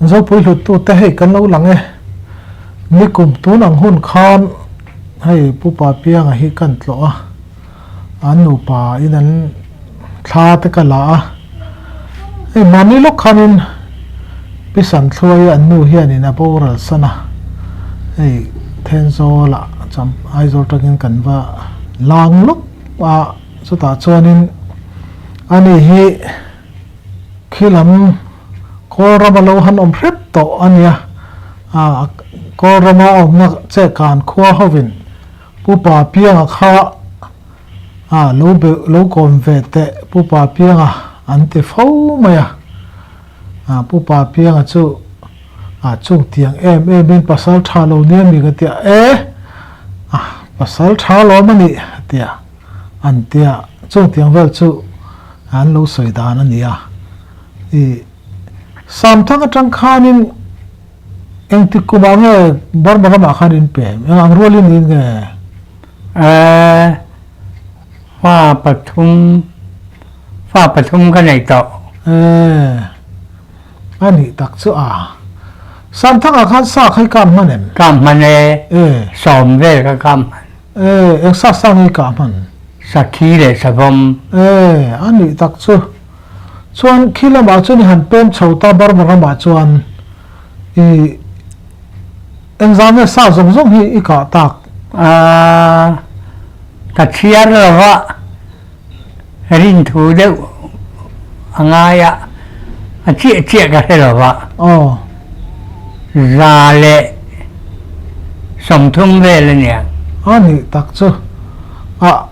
Zopui hluttute hei kan lo lang e. Nikum tun ang hun khan hei Pu Papianga hi kan tlawh a, an nupa in an thla te ka la a. Hei mahni lawk khanin Pi Santhluai an nu hianin a boral san a, hei Thenzawl-ah cham Aizawl tangin kan va lang lawk a, chutah chuanin ani hi Khilam Kawlram a lo han awm hrep tawh a nia. A Kawlrama a awmna Chehkan khua hovin Pu Pa Pianga kha a lo be lo kawm ve teh Pu Pa Pianga an ti fo mai a. A Pu Pa Pianga chu a chung tiang em em in pasal tha lo nia mi ka tia e a pasal tha lawm a nih a tia an tia chung tiang vel chu an lo sawi dan a ni a. I Samthang atang khanin engtik kumah nge Burma ramah khan in pem? Eng ang rualin in nge? Eh, fa pathum, fa pathum ka nei tawh. Eh, a nih tak chu a. Samthangah khan sa kha i kap hman em? Kap hman e. Eh. Sawm vel ka kap hman. Eh, eng sa sa nge i kah hman? Sakhi leh savawm. Eh, a nih tak chu. Chuan khi lamah chuan i han pem chho ta Burma ramah chuan i engzah nge sa zawng zawng hi i kah tak? Aaa, ka chhiar lo va, rinthu deuh a ngai a, a chiah chiah ka hre lo va. Aw. 130 vel a nia. A nih tak chu. A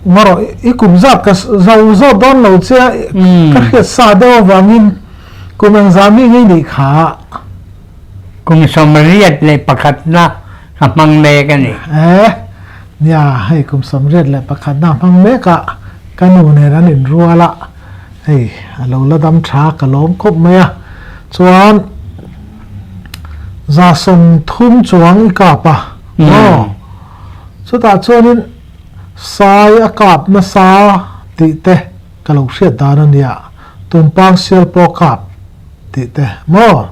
marawh i kum zat ka zo zawt dawn lo che a, ka hriat sa deuh avangin kum engzah mi ngei nih kha. Kum 81 na ka hmang mek a ni. E, nia hei kum 81 na hmang mek a, ka nu nen an inrual a, hei a lo la dam tha ka lawm khawp mai a, chuan 130 chuang i kap a maw? Chutah chuanin sai a kap nasa tih te ka lo hriat dan a nia, tumpang sial pawh kap tih te maw?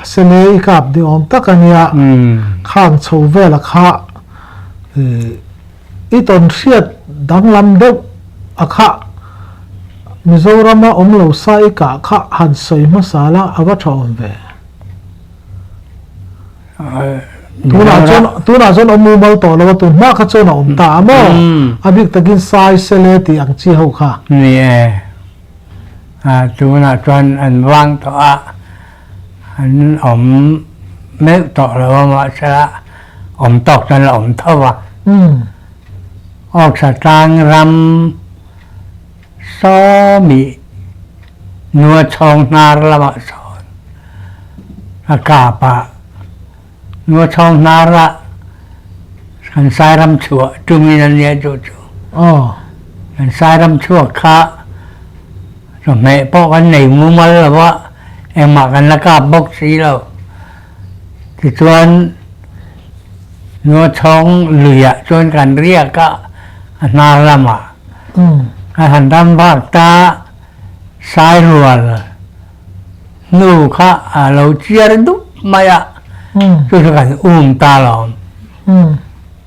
A sele i kap ni awm tak a nia, khang chho vela kha i tawn hriat danglam deuh a kha Mizorama awm lo sa i kah kha han sawi hmasa la a va tha awm ve. Tunah chuan tunah chuan awm mumal tawh lo a, tun hma kha chuan a awm ta a maw? A bik takin sai sele tih ang chi ho kha. Ni e, a tunah chuan an vang tawh a, an awm meuh tawh lo a mahsela awm tawk chuan la awm tho a. Awksa tlang ram Sawmi nua chhawng hnar lamah sawn a kap a, nua chhawng hnar ah kan sairam chhuah tumin a nia chu chu. Kan sairam chhuak kha chawhmeh pawh kan nei mumal lo a, engmah kan la kap bawk si lo. Tichuan nua chhawng luiah chuan kan riak a, a hnar lamah. A han ram vak ta sai rual hnu kha a lo chiar dup mai a, chu chu kan um ta lawm.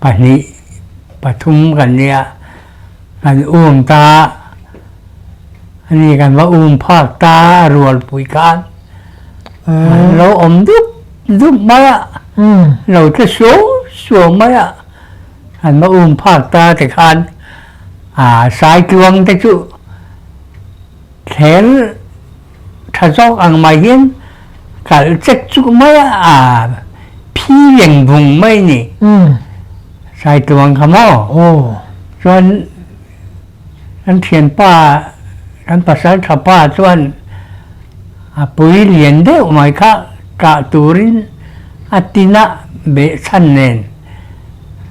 Pahnih pathum kan nia, kan um ta a ni kan va um phak ta a rualpui khan an lo awm dup dup mai a, lo tla suau suau mai a. An va um phak ta ti khan aa saitluang te chu thel tha zawk ang mai hian kalh chek chuk mai a aa phi leng vung mai ni. Saitluang kha maw? Chuan kan thianpa kan pasal tha pa chuan a pui lian deuh mai kha kah turin a tin a behchhan nen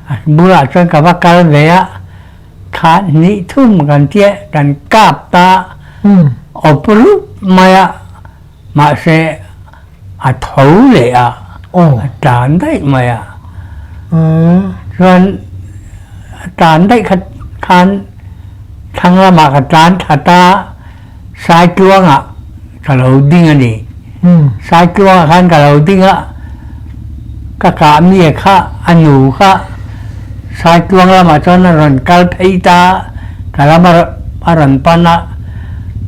A bulah chuan ka va kal ve a, thla hnih thum kan tia kan kap ta awp rup mai a, mahse a tho leh a, a tan daih mai a. Chuan a tan daih kha khan thlang lamah ka tan that a, Saitluangah ka lo ding a ni. Saitluangah khan ka lo ding a, ka kah mi kha a nu kha Saitluang lamah chuan a rawn kal phei ta a, ka lam a rawn pan a,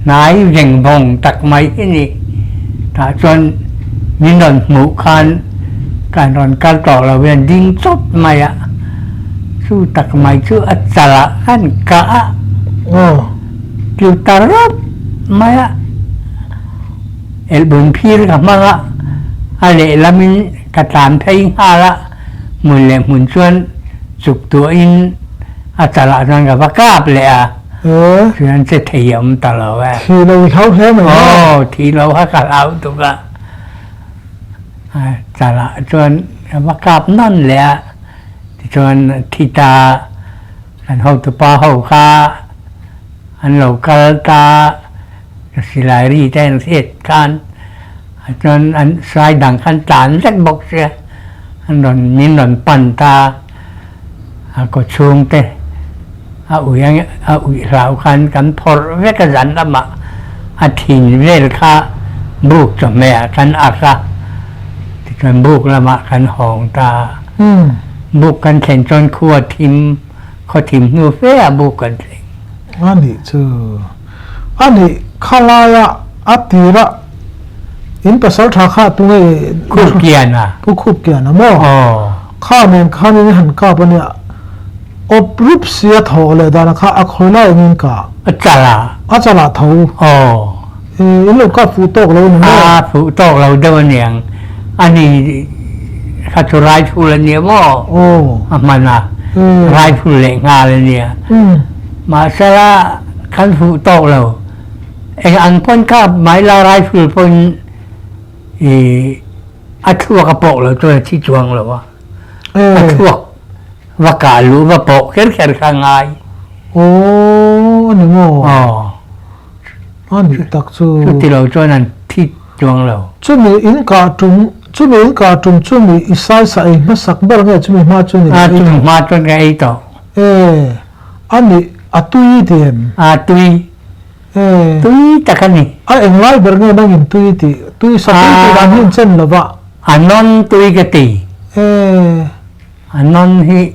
hnai veng vawng tak mai hi ni. Tah chuan min rawn hmuh khan kan rawn kal tawh lo hian ding chawt mai a, chu tak mai chu a chalah khan kah a, tlu ta rawp mai a. Elbun phir ka hmang a, a lehlamin ka tlan phei nghal a, hmun leh hmun chuan chuk tuahin a chalah chuan ka va kap leh a, chuan che thei a awm ta lo e. Thi lo i hlau hle mai maw? Aw, thi lo kha ka hlau tuk a, a chalah chuan ka va kap nawn leh a, tichuan thi ta kan hotupa ho kha an lo kal ta. Ka silai ri te an hriat khan chuan an sai dang khan tlan vek bawk sia, an rawn min rawn pan ta a kaw chhung te a ui ang a uih hlau khan kan phawrh vek a zan lamah a thin vel kha buk chawhmeh ah kan ak a, tichuan buk lamah kan hawng ta a, buk kan thlen chuan khua thim khaw thim hnu fe ah buk kan thleng. A nih chu. A nih kha laia a tira in pasal tha kha tu nge Khup kian a. Pu Khup kian a maw? Aw. Kha nen khan in han kap a nia. Awp rup si a thawh leh dan a kha a khawi lai engin ka? A chal a. A chal ah tho. Aw. E in lo kap fuh tawk lo a ni maw? A fuh tawk lo deuh a niang. A ni kha chu rifle a nia maw? Aw. A hman a. Rifle leh nghal a nia. Mahsela kan fuh tawk lo. Eng ang pawn kap mai la rifle pawn i a thluak a pawh lo chuan a thi chuang lo a. A thluak va kah luh va pawh kher kher kha a ngai. Aw a ni maw? Aw. A nih tak chu. Chuti lo chuan an thi chuang lo. Chumi in kah tum, chumi in kah tum chumi i saisa ei hmasak ber nge chumi hma chu ni? A chumi hma chuan ka ei tawh. E, a nih, a tui ti em? A tui. E. Tui tak a ni. A englai ber nge nangin tui tih? Tui sa tui tih dan hi in chen lo va. A nawn tui ka ti. E. A nawn hi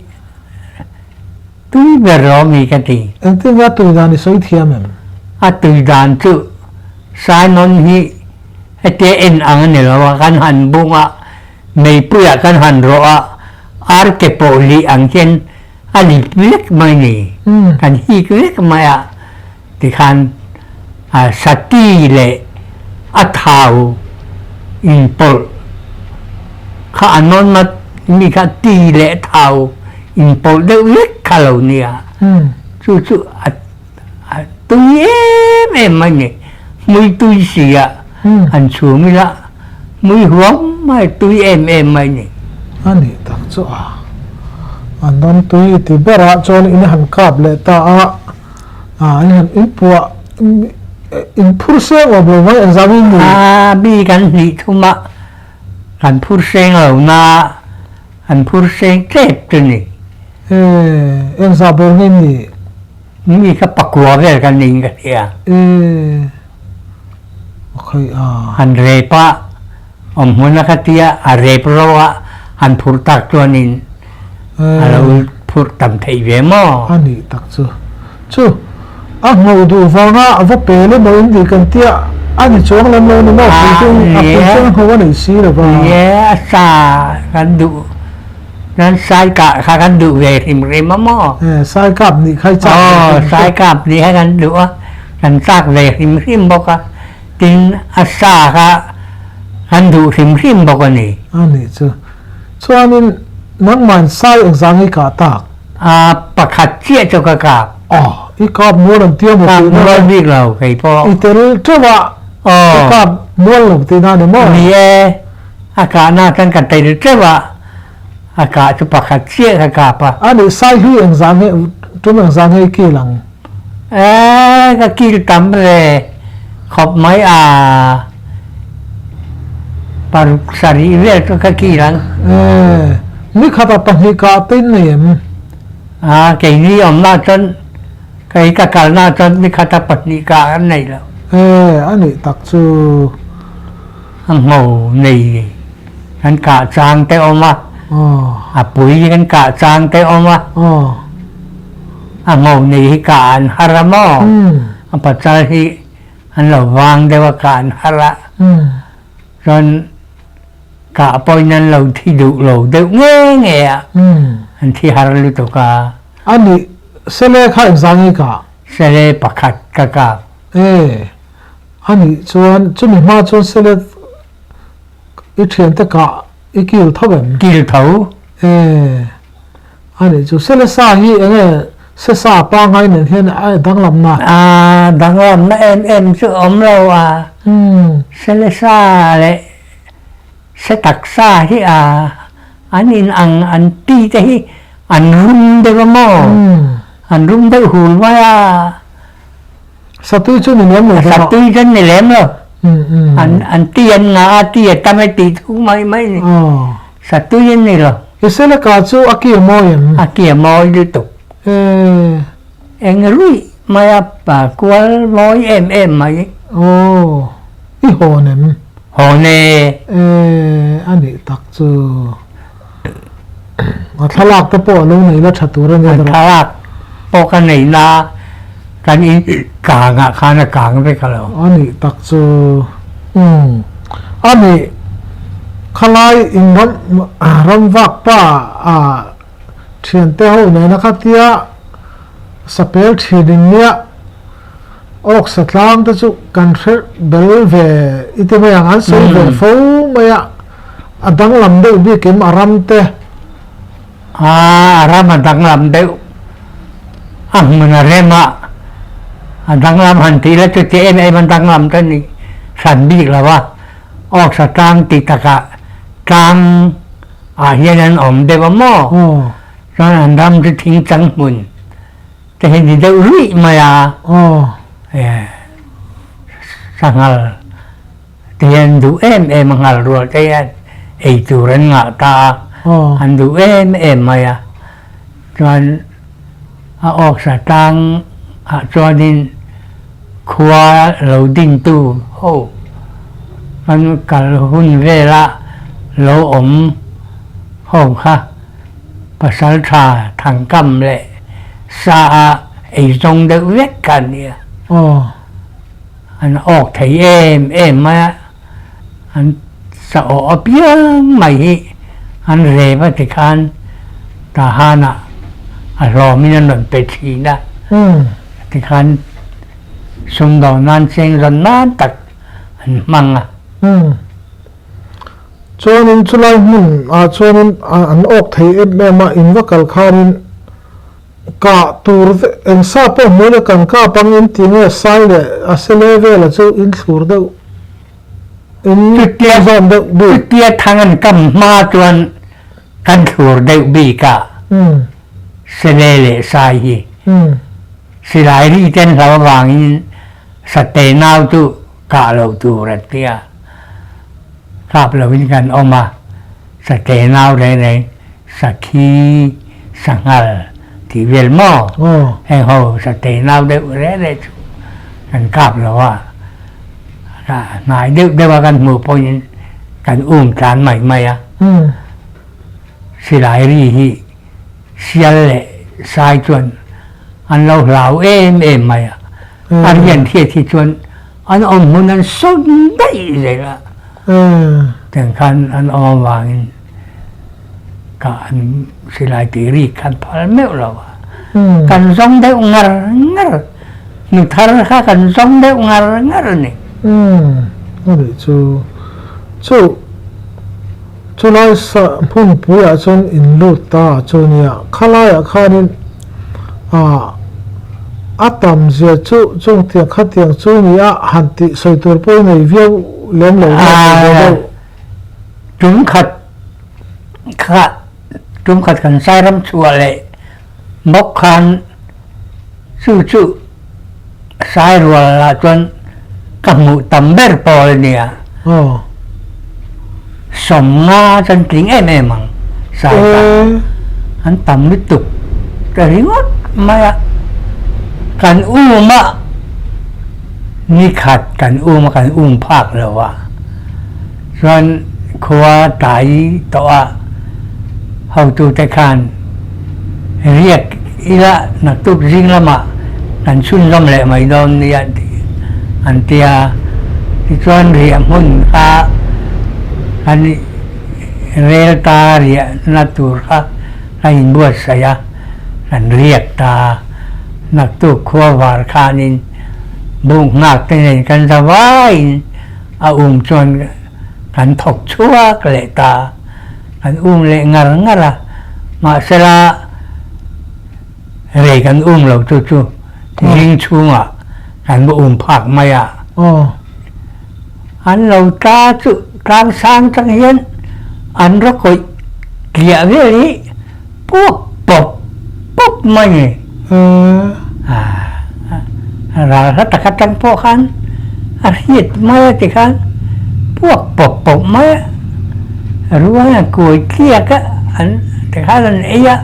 tui ber lo mi ka ti. Engtin nge a tui dan i sawi thiam em? A tui dan chu sai nawn hi hetia en ang a ni lo a, kan han bung a, meipuiah kan han rawh a, ar ke pawh lih ang hian a lip vek mai ni, kan hik vek mai a, tikhan a sati leh a thau inpawlh kha a nawn a mi kha ti leh thau inpawlh deuh vek kha lo nia, chu chu a tui em em mai ni, hmui tui si a han chhum ila hmui huam mai tui em em mai ni. A nih tak chu a, a nawn tui i ti ber a chuan in han kap leh ta a. A in han in puah in phur seng awm lo mai ang zau in ni. A mi kan hnih thum a, kan phur seng lo na an phur seng tlep chu ni. E, eng zah ber nge ni? Mi kha pakua vel kan ning ka hria. E, okay a. Han rep a, awm hmun a kha tia a rep ro a han phur tak chuanin a lo phurh tam theih ve maw? A nih tak chu. Chu, a hmuh duh vanga a va pel emaw in tih kan tia a ni chuang lem lo ni maw? Puitling a puitling a hmuh a nei si lo va. Ni e, a sa kan duh nan sai kah kha kan duh ve hrim hrim a maw? E, sai kap nih kha i chak ve Aw, sai kap nih kha kan duh a, kan chak ve hrim hrim bawk a, tin a sa kha kan duh hrim hrim bawk a ni. A nih chu. Chuanin nangman sai engzang i kah tak? A pakhat chiah chu ka kap. Aw, i kap mual an tia maw tihna? Kap mual bik lo kei pawh. I tel teuh a, i kap mual lo tihna a ni maw? Ni e, a kahna chuan ka tel teuh a, a kah chu pakhat chiah ka kap a. A nih sai hlui engzang nge, tum engzang nge i kil ang? E, ka kil tam ve khawp mai a, paruk sarih vel chu ka kil ang. E, nikhat ah pahnih kah te in nei em? A, keini awmna chuan, kei ka kalna chuan nikhat ah pahnih kah kan nei lo. E, a nih tak chu. A ngho nei kan kah chang te awm a, a pui kan kah chang te awm a, a ngho nei hi kah an har a maw? A pachal hi an lo vang deuh a kah an har a, chuan kah pawhin an lo thi duh lo deuh nge nge a, an thi har lutuk a. A nih, sele kha engzang i kah? Sele pakhat ka kap. E. A nih chuan chumi hma chuan Sele i thiante kah i kil tho em? Kil tho. E. A nih chu Sele sa hi eng nge se sa pangngai nen hian a danglamna? A danglamna em em chu awm lo a. Sele sa leh se taksa hi a an in ang an ti te hi an rum deuh a maw? An rum deuh hul mai a. Satui chu ni lem lo deuh a. Satui chu ni lem lo. An an ti an ngah a, ti a tam e tih thu mai mai ni. Satui an ni lo. I Seleka chu a ki a mawi em? A ki a mawi lutuk. Eng ruih mai a pa kual mawi em em mai. Aw, i hawn em? Hawn e. E, a nih tak chu. A thlalak te pawh a lo nei la tha tur a nia. A thlalak pawh ka nei na kan in kang ah khan a kang vek a lo. A nih tak chu umm a nih khalai in ram ram vak pa a thian te ho nena khatia sapel thin in nia awk satlang te chu kan hre bel ve i ti mai ang an sawi ve fo mai a. A danglam deuh bik em a ram te? A ram a danglam deuh. A hmun a rem a, a danglam han tih la chu ti em em a danglam te ni hran bik lo a. Awksa tlang tih takah tlang ah hian an awm deuh a maw? Chuan an ram chu thing chang hmun te hi ni deuh ruih mai a. Sanghal. Te an duh em em a nghal rual te hian ei tur an ngah ta a, an duh em em mai a. Chuan a awksa tlang ah chuanin khua lo dingtu ho an kal hun vela lo awm ho kha pasal tha thangkam leh sa a eizawng deuh vek kha an nia. An awk thei em em mai a, an sa awh apiang mai hi an rep a tikhan Tahanah a hlawmin an rawn pe thin a, tikhan sumdawn nan cheng zawn nan tak an hmang a. Chuanin chulai hmun ah chuanin an awk thei em em a, in va kal khanin Kah tur eng sa pawh hmuh ila kan kap ang in ti nge sai leh a sele vela chu in thlur deuh in zawm deuh bik. Chutia thang an kam hma chuan kan thlur deuh bik a, sele leh sai hi silai ri ten hlo avangin sate nau chu kah loh tur an ti a, kap loin kan awm a, sate nau reng reng Sakhi, sanghal tih vel maw? Heng ho satei nau deuh reh reh chu kan kap lo a, hnai deuh deuh a kan hmuh pawhin kan um tlan mai mai a. Silai ri hi sial leh sai chuan an lo hlau em em mai a, a rian hriat hi chuan an awm hmun an sawn daih zel a, tiang khan an awm avangin. Ka an silai tih rik khan phal meuh lo a. Kan zawng deuh ngar ngar. Nu thar kha kan zawng deuh ngar ngar a ni. A nih chu. Chu chulai sa hmunpui ah chuan in lut ta chu nia. Khalai ah khanin ah a tam zia chu chung tiang khatiang chu nia han tih sawi tur pawh i nei viau lem lo nge nei ve deuh. Tum khat kha tum khat kan Sairam chhuah leh bawk khan chu chu Sairual ah chuan ka hmuh tam ber pawl a nia. Sawmnga chuan tling em em ang Saita an tam lutuk ta ringawt mai a. Kan um a nikhat kan um a kan um phak lo a. Chuan khua tai tawh a hotute khan riak ila naktuk zing lamah kan chhunzawm leh mai dawn nia tih an ti a. Tichuan riah hmun kha kan rel ta riahna tur kha kan inbuatsaih a, kan riak ta a. Naktuk khua var khanin buk nghak te nen kan za vaiin a um chuan kan thawk chhuak leh ta, kan um leh ngar ngar a, mahsela rei kan um lo chu chu zing chhungah kan va um phak mai a. An lo ta chu tlang sang tang hian an rawk kawih tliah vel hi puak pawp pawp mai a ni. Ral hla tak atang pawh khan a hriat mai a tikhan puak pawp pawp mai a, ruang an kuai tliak a, an tikhan an ei a,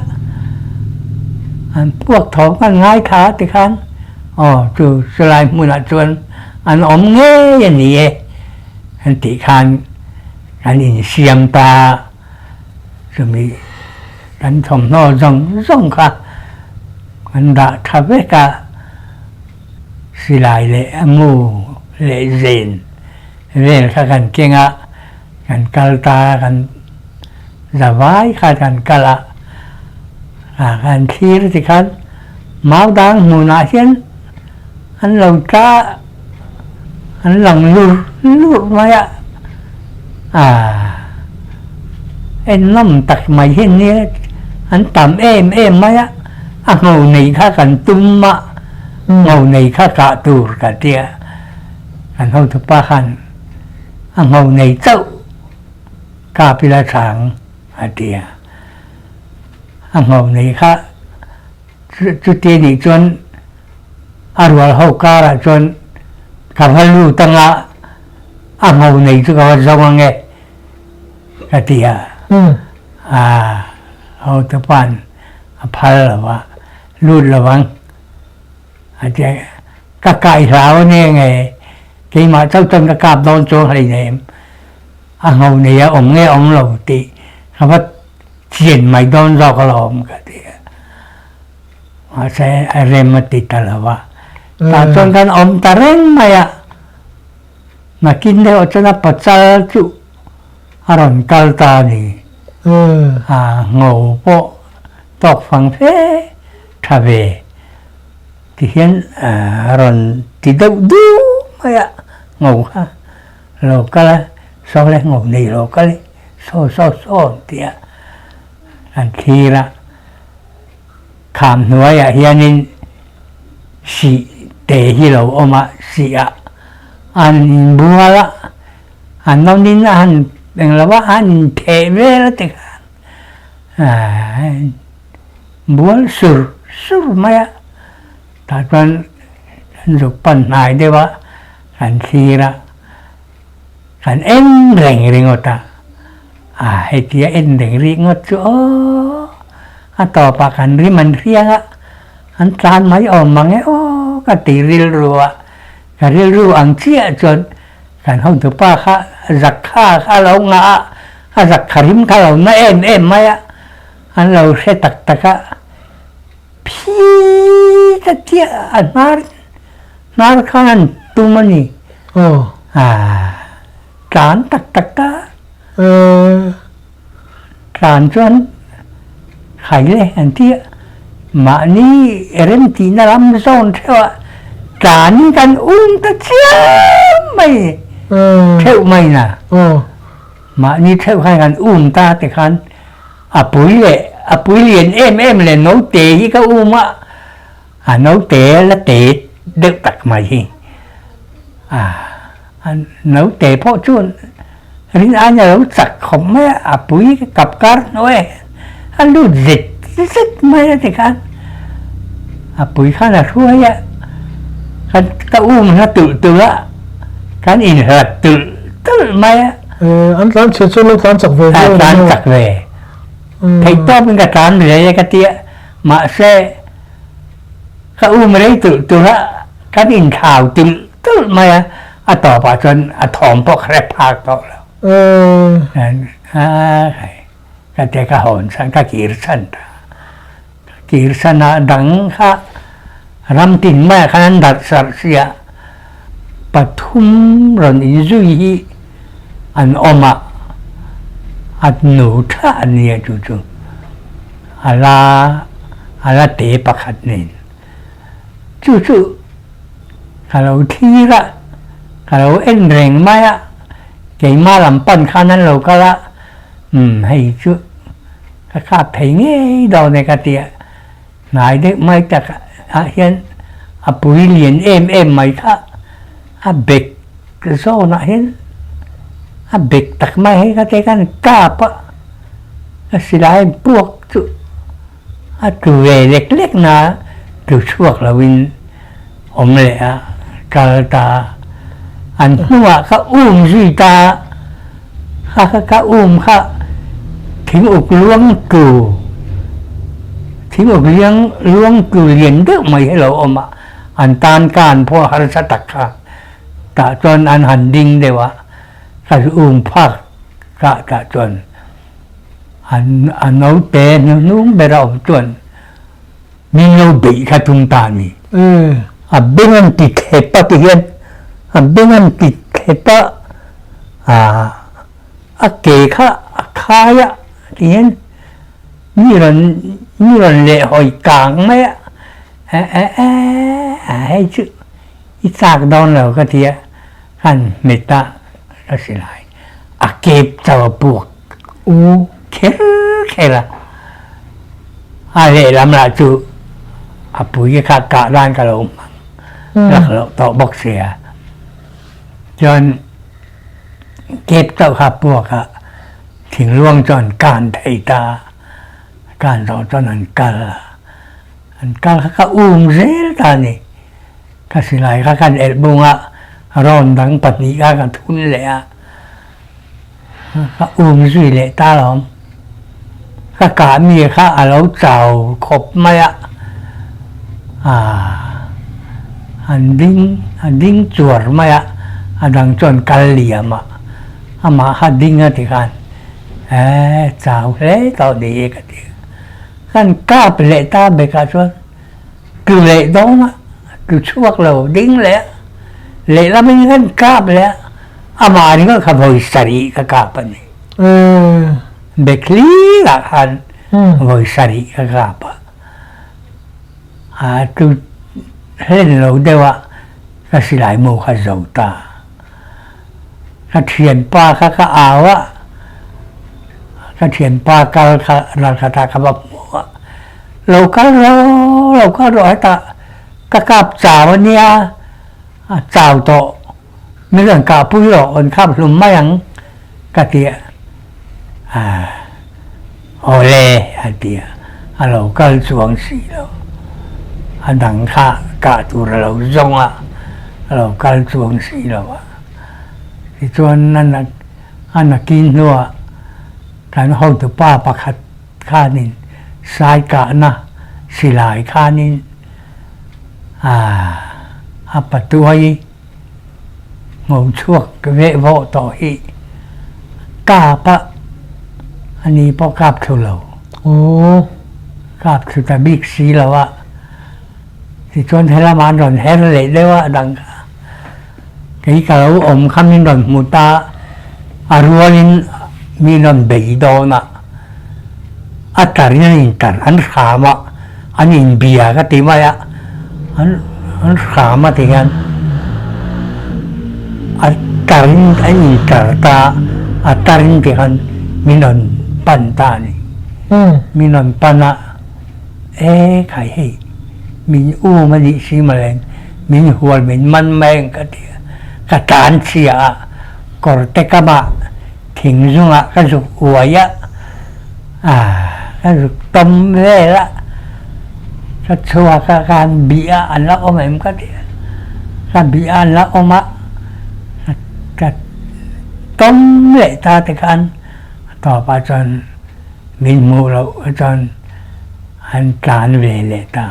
an puak thawm khan ngaithla a tikhan aw chu chulai hmunah chuan an awm ngei a ni e an tih khan kan insiam ta a. Chumi kan thawmhnaw zawng zawng kha kan dah tha vek a, silai leh a mu leh zen vel kha kan keng a, kan kal ta a, kan za vai kha kan kal a, ah kan thlir tikhan mau dang hmunah hian an lo ta an lang lur lur mai a, ah en nawm tak mai hi an nia, an tam em em mai a, a ngho nei kha kan tum a, ngho nei kha kah tur ka tia, kan hotupa khan a ngho nei chauh kap ila chang a tia, a ngho nei kha Chuti nih chuan a rual ho karah chuan ka va lut anga a ngo nei chu ka va zawng ange ka ti a. A hotupa'n a phal lo va, lut lo vang a ti a. Ka kai hlau ania nge keimah chauh chuan ka kap dawn chuang hleinem, a ngo nei a awm nge awm lo tih ka va Chian mai dawn zawk alawm ka ti a. Mahse a rem a ti ta lo a. Tah chuan kan awm ta reng mai a. Nakin deuh chuan a pachal chu a rawn kal ta a ni. A ngo pawh tawk fang fe tha ve ti hian a rawn ti deuh duh mai a ngo kha. Lo kal a, saw le ngo nei lo kal i saw saw saw an ti a, an thlir a. Kham hnuaiah hianin sih te hi lo awm a, sih ah an inbual a, an nawnin a han eng lo a, an intheh vel a ti khan bual sur sur mai a. Tah chuan an zuk pan hnai deuh a, kan thlir a, kan en reng ringawt a, a hetia en reng ringawt chu aw a tawpah kan rim an hriang a, an tlan mai awm mang e aw ka ti rilru a, ka rilru ang chiah chuan kan hotupa kha zakha kha a lo ngah a, a zakha rim kha a lo na em em mai a, an lo hre tak tak a. Phi ta chiah a hnar hnar khan an tum a ni. Aw. A tlan tak tak ta. Ee. Tlan chuan khai le an ti a. Mahni rem tihna lam zawn theuh a tlanin kan um ta chiam mai. Ee. Theuh mai na. Aw. Mahni theuh khan kan um ta te khan A pui leh a pui lian em em leh naute hi ka um a, a naute la te deuh tak mai hi. A naute pawh chuan rin aiin a lo chak khawp mai a, a pui kap kar hnuai a lut zet zet mai a tikhan a pui khan a hruai a, ka um hla tulh tulh a, kan inhlat tulh tulh mai a. An tlan chhe chu lo tlan chak ve viau A tlan chak ve. Theih tawp in ka tlan rei a ka ti a, mahse ka um rei tulh tulh a, kan inthlau tulh tulh mai a, a tawpah chuan a thawm pawh ka hre phak tawh lo. Ka te ka hawn san ka kir san ta. Ka kir san a dang kha ram tin maiah khan an darh sarh si a, pathum rawn inzui hi an awm a, a nu tha a nia chu chu a la a la te pakhat nen. Chu chu ka lo thlir a, ka lo en reng mai a, keimah lam pan khan an lo kal a, umm hei chu ka kap thei ngei dawn e ka ti a, hnai deuh mai tak ah hian a pui lian em em mai kha a bek zawnah hian a bek tak mai hei ka ti khan kap a, ka silai puak chu. A tu ve lek lek na tu chhuak loin awm leh a kal ta a. An hnuah ka um zui ta a, kha kha ka um kha thing uk luang tu, thing uk liang luang tu lian deuh mai hi lo awm a, an tan kan pawh harsa tak kha tah chuan an han ding deuh a, ka zu um phak kah tah chuan. An a naute hnuhnung ber a awm chuan min lo beih kha tum ta a ni. A beng an ti thlep a ti hian a beng an ti thlep a, a ke kha a khai a ti hian mi rawn mi rawn leh hawi kang mai a, e e e hei chu i chak dawn lo ka ti a. Kan hmet a ka si lai. A kep chau a puak u kher kher a. A lehlam lah chu a pui kha kah dan ka lo hmang lak loh tawh bawk sia. Chuan kep chauh kha puak a thingluang chu an kan thei ta a. Kan zawh chuan an kal a. An kal kha ka um zel ta a ni. Ka silai kha kan elh bung a, rawn dang pahnih kha ka thun leh a, ka um zui leh ta alawm. Ka kah mi kha a lo chau khawp mai a, aah an ding a ding chuar mai a, a dang chuan kal liam a, amah kha ding a ti khan eh chau hle tawh ni e ka ti. Kan kap leh ta bekah chuan. Tu leh dawn a, tu chhuak lo ding leh a, lehlam in kan kap leh a, amah ringawt kha vawi sarih ka kap a ni. Bekhlir ah khan vawi sarih ka kap a, a tu hlen lo deuh a ka silai mu kha zo ta. Ka thianpa kha ka au a, ka thianpa kal kha ralkhat ah ka va hmu a, lo kal rawh, lo kal rawh hetah ka kap chau a nia, a chau tawh, min rawn kah pui rawh, rawn khap hlum mai ang ka ti a, awle a ti a, a lo kal chuang si lo, a dang kha kah tur a lo zawng a, a lo kal chuang si lo a, tichuan a nakin hnuah kan hotupa pakhat khanin sai kahna silai khanin a patuai ngo chhuak veh vawh tawh hi kap a, ani pawh kap thlu lo. Kap thlu ta bik si lo a, tichuan helamah an rawn her leh deuh a dang kha. Kei ka lo awm kha min rawn hmu ta a rualin min rawn bei dawn a, a tarin an intar an hram a, an inbia ka ti mai a, an an hram a ti hian a tarin an intar ta a, a tarin ti khan min rawn pan ta a ni. Min rawn pan a. E khai hei, min um a nih si malen min hual min man mai ang ka ti a, ka tan chhia a, kawr te kam ah thing zung ah ka zuk uai a, ah ka zuk tawm vel a, ka chhuak a ka han bih a an la awm em ka ti a, ka bih a an la awm a, ka tawm leh ta te khan a tawp ah chuan min hmuh loh chuan an tlan ve leh ta.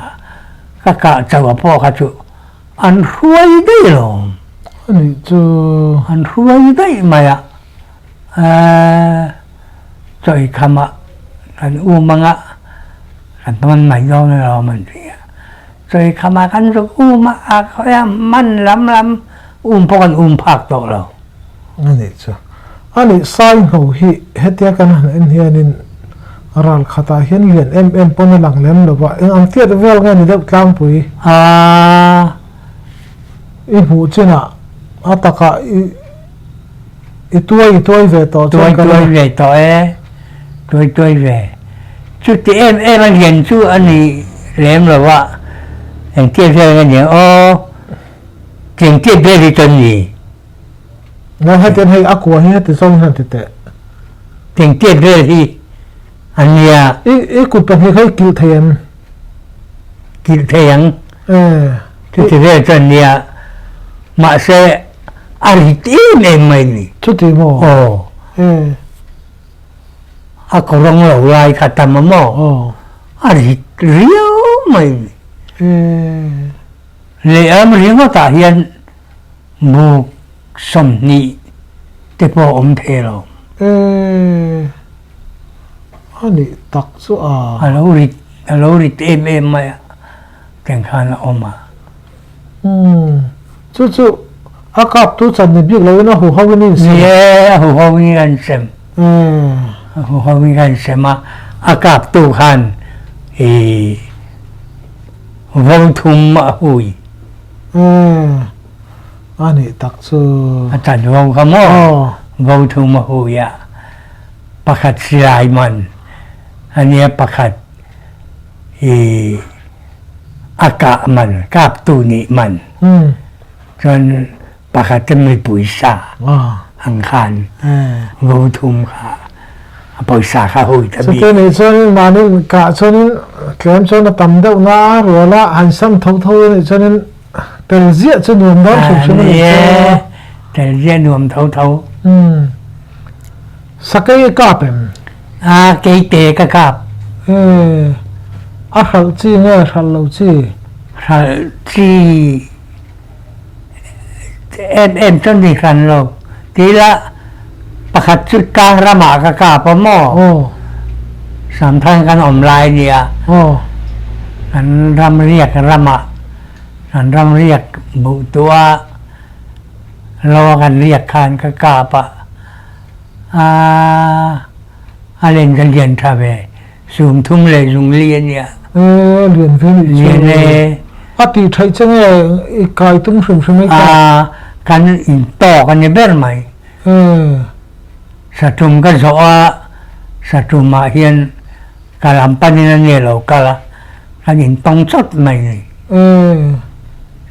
Ka kah chauh a pawh kha chu an hruai daih lo. Ani chu. An hruai daih mai a. A chawi khamah kan um anga kan man mai dawn alawm an ti a. Chawi khamah kan zuk um a, a khawi a man lam lam um pawh kan um phak tawh lo. A nih chu. A nih Saingho hi hetia kan han en hianin ral khatah hian lian em em pawn a lang lem lo va, eng ang tiat vel nge ni deuh tlangpui? A. I hmuh chinah a takah i. I tuai i tuai ve tawh chuan ka ring. Tuai tuai ve tawh e, tuai tuai ve. Chuti em em a lian chu a ni lem lo a, engtia vel nge ni ang aw, engtia vel hi chuan ni. Ngai hetian hei a kua hi heti zawng hian ti teh. Engtia vel hi a nia. I i kut pahnih kha i kilh thei em? Kilh thei ang. Chuti vel chuan nia, mahse a rit em em mai ni. Chuti maw? Aw. A kawrawng lo lai kha tam a maw? Aw. A rit riau mai ni. Lehlam ringawtah hian buk 20 te pawh a awm thei lo. A nih tak chu a. A lo rit, a lo rit em em mai a, teng khan a awm a. Umm, chu chu a kap tu chan ni bik loin a huho in a insem. Ni e, a huho in a insem. A huho in a insem a, a kap tu khan i vo thum a hui. A nih tak chu. A chan vo kha maw? Vo thum a hui a. Pakhat silai man a nia pakhat i a kah man kaptu nih man cun pakhat cu mipui sa ang khan vo thum kha a poisa kha hui ta bik. Cuti nih cun mah nih kah cun tlem cun a tam deuh na rual ah han sam thotho nih cun tel ziah cu nuam dawn hrimhrim a ni cu. Tel ziah nuam thotho. Sakei kap em? A keite ka kap. A hralh chi nge hralh lo chi? Hralh chi em em chu ni hran lo. Tila pakhat chu tlang ram ah ka kap a maw? Samthan kan awm lai nia. Kan ram riak ram ah kan ram riak buh tuah lo kan riak khan ka kap a. A len ka lian tha ve. Sum thum le zung li a nia. E lian ve nih chu. Lian e. A ti theih che nge i kai tum hrim hrim ei ka. A kan in tawk a ni ber mai. Satum ka zawh a, satum ah hian ka lam panin a nia lo kal a, kan in tawng chawt mai ni.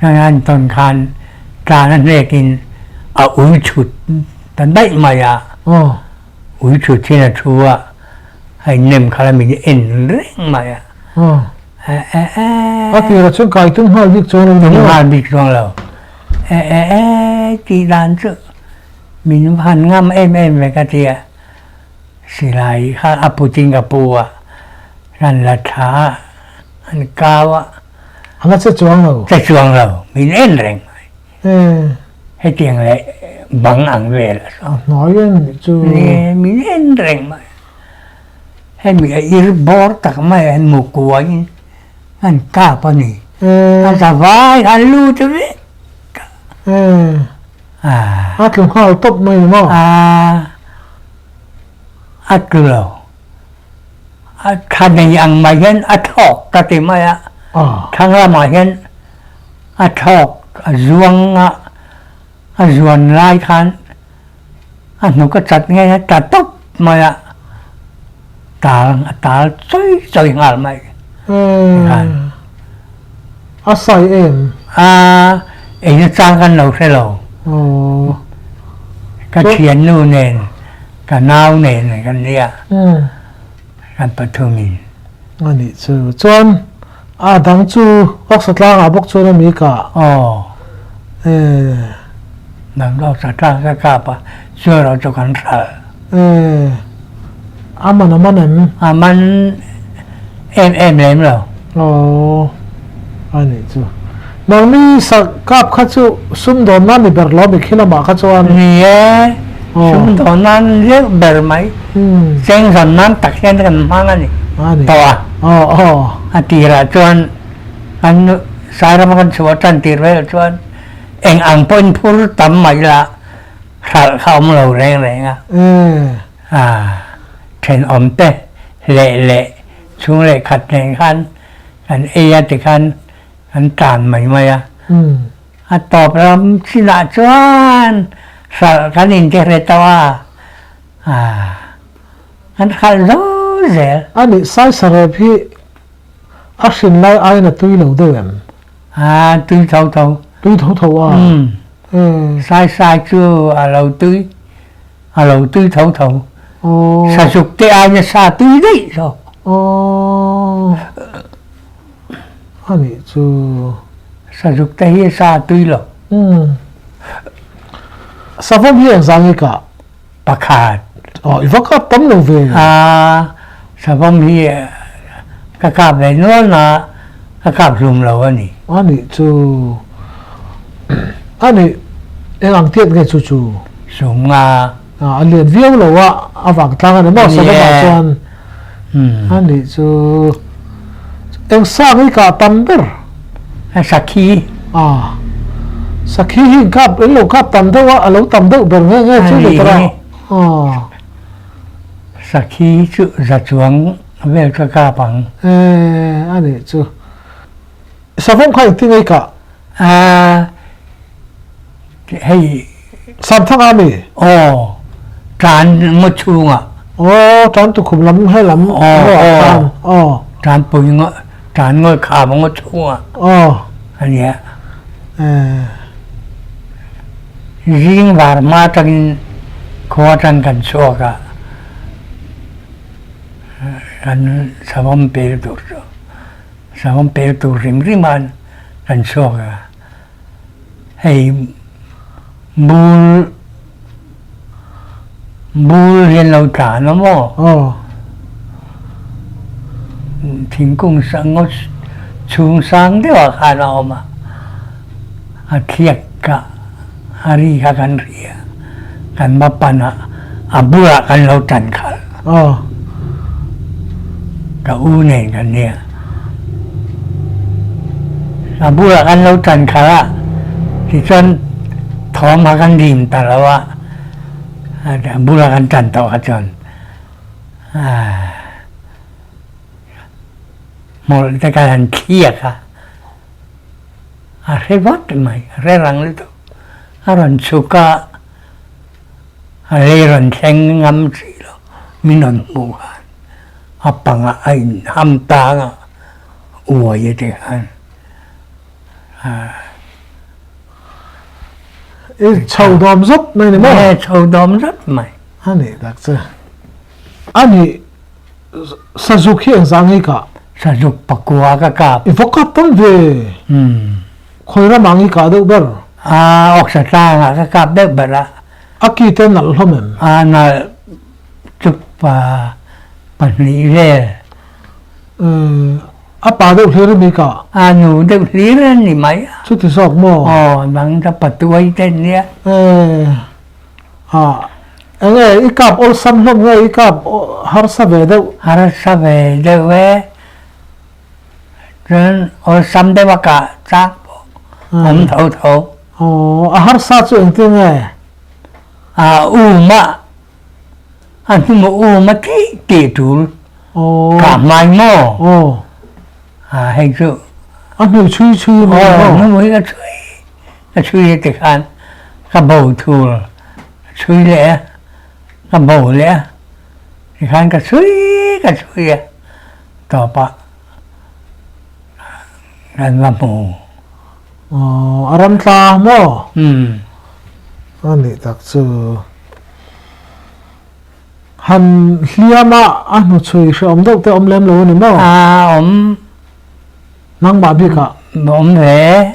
Kan an tawn khan tlan a hnek in a ui chhut ta daih mai a, ui chhut hian a thu a, a in nem khala min en reng mai a. A tirah chuan kai tum nghal bik chuang lo ni maw? Tum nghal bik chuang lo. E e e tih dan chu min han ngam em em ve ka ti a, silai kha a putin ka pu a, kan la thla a, an kau a. A la che chuang lo? Che chuang lo, min en reng mai. Hetiang leh bang ang vel a saw. A hnuai a nih chu. Ni, min en reng mai. Hemi a ir bawr tak mai a, mu kuain an kap a ni. A za vai kha an lut vek a. A tlu nghal tawp mai ni maw? A tlu lo. A thla nei ang mai hian a thlawk ka ti mai a. Thlang lamah hian a thlawk a zuang a, a zuan lai khan a hnuk a chat ngei a ta tawp mai a, tal a tal chawi chawi nghal mai tikhan. A sai em? A ei na chang kan lo hre lo. Ka thiannu nen ka nau nen kan nia kan pathumin. A nih chu. Chuan a dang chu Awksa tlangah bawk chuan a mi kah? Aw. Dang chu Awksa tlang ka kap a, chu erawh chu kan hralh. A man a man em? A man em em lem lo. Aw. A nih chu. Nangni sak kap kha chu sumdawnna ni ber lo mi khi lamah kha chuan? Ni e. Sumdawn nan deuh ber mai. Chengzawn nan tak hian kan hmang a ni tawh a. A tirah chuan kan Sairama kan chhuah tan tir velah chuan eng ang pawhin phur tam mai la hralh kha awm lo reng reng a. Thenawm te leh leh chhung leh khat nen khan kan ei a tikhan kan tan mai mai a. A tawp ram chinah chuan hralh kan intihre tawh a, kan hralh zo zel. A nih, Saisarep hi a hrin lai aiin a tui lo deuh em? A tui tho tho. Tui tho tho a? Umm. Saisai chu a lo tui, a lo tui tho tho. Sazuk te aiin a sa tui daih zawk. Aww. A nih chu. Sazuk te hi sa tui lo. Umm. Savawm hi engzah nge kah? Pakhat. Aw, i va kap tam lo ve. A, savawm hi ka kap ve nual na ka kap hlum lo a ni. A nih chu. A nih, eng ang tiat nge chu chu? Sum nga. A lian viau lo a, a vang tlang a ni maw savawm ah chuan. A nih chu eng sang hi kah tam ber? Sakhi. A Sakhi hi kap in lo kap tam deuh a, a lo tam deuh ber nge nge chu ni tawh a. Sakhi chu za chuang vel ka kap ang. E a nih chu. Savawm kha engtin nge i kah? A hei. Samthang a mi? Aw, tan ngaw chhungah. Aw, tan tukhum lam he lam ngaw ah khan. Aw. Tan pui ngaw, tan ngaw kham ngaw chhungah. Aw. A nia. Zing var hma atangin khua atang kan chhuak a, kan savawm pel tur chu, savawm pel tur hrim hrim khan kan chhuak a. Hei bul bul hi an lo tlan a maw? Aw. Thingkung sang ngaw chhung sang deuh ah khan a awm a, a thliak kha a ri kha kan ri a, kan va pan a, a bulah kan lo tan khalh. Aw. Ka u nen kan nia. A bulah kan lo tan khalh a, tichuan thawm kha kan dim ta lo a, a bulah kan tan tawh kha chuan hmawlh te khan han thliak a, a hre vat mai, a hre rang lutuk. A rawn chhuk a, a lei rawn thleng ngam si lo, min rawn hmuh khan. A pangah a in ham tang a, uai a ti khan. I chho dawm zat mai ni maw? E, chho dawm zat mai. A nih tak che. A nih, sazuk hi engzah nge i kah? Sazuk pakua ka kap. I va kap tam ve. Khawi ramah nge i kah deuh ber? A, awksa tlangah ka kap deuh ber a. A ki te nalh hlawm em? A, nalh. Chupa pahnih vel. A pa deuh hlir a mi ka? A nu deuh hlir a ni mai a. Chuti zawk maw? Aw, dang ta patuai te nia. A, enge i kap awlsam hlawm nge i kap harsa ve deuh? Harsa ve deuh e. Chuan awlsam deuh a kah chak pawh awm tho tho. Aw, a harsa chu engtin nge? A um a. A hnu um a tih tih tul ka hmai maw? A hei cu. A hnu chui chui maw? Aw, hnu hi ka chui. Ka chui ti khan ka bo thul. Chui le ka bo le ti khan ka chui ka chui a tawp ah kan va hmu. A ram tla maw? A nih tak cu. Han hliam a a hnuchhui hrehawm deuh te awm lem lo a ni maw? A awm. Nangmah bik ah? Awm ve.